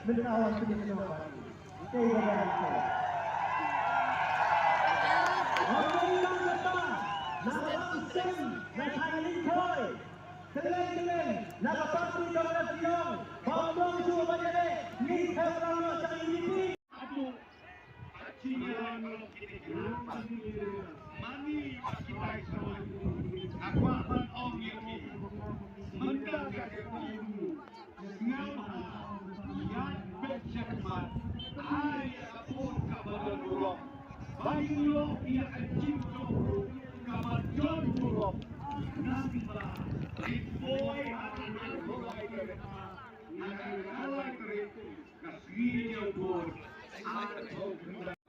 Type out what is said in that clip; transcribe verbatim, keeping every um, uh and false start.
Mynta wan pynïaid noh bad ngi. Te ba ban ngi. Wan pynïaid noh bad ngi. Na wan seng na thaiñ Lynkhoi. Kylleng kylleng na ka party jong ka shnong. Ba ym long shuh ban ïaleh. Ngi thep lang noh sha U D P. Atu. Aci ïa ka long kine ki ruh. Mani ba ki bai sawai. Nga kwah ban ong ïa ki. Mynta ka dei ka ïa u. Sngewbha ïaid beit shakhmat. Ai ïa ka bun kaba don burom. Ba ïoh ïa ka jingthoh kaba don burom. Namar kin poi ha ka nang July tarik. Ha ka nang July tarik ka sngi ïa u bun. Ai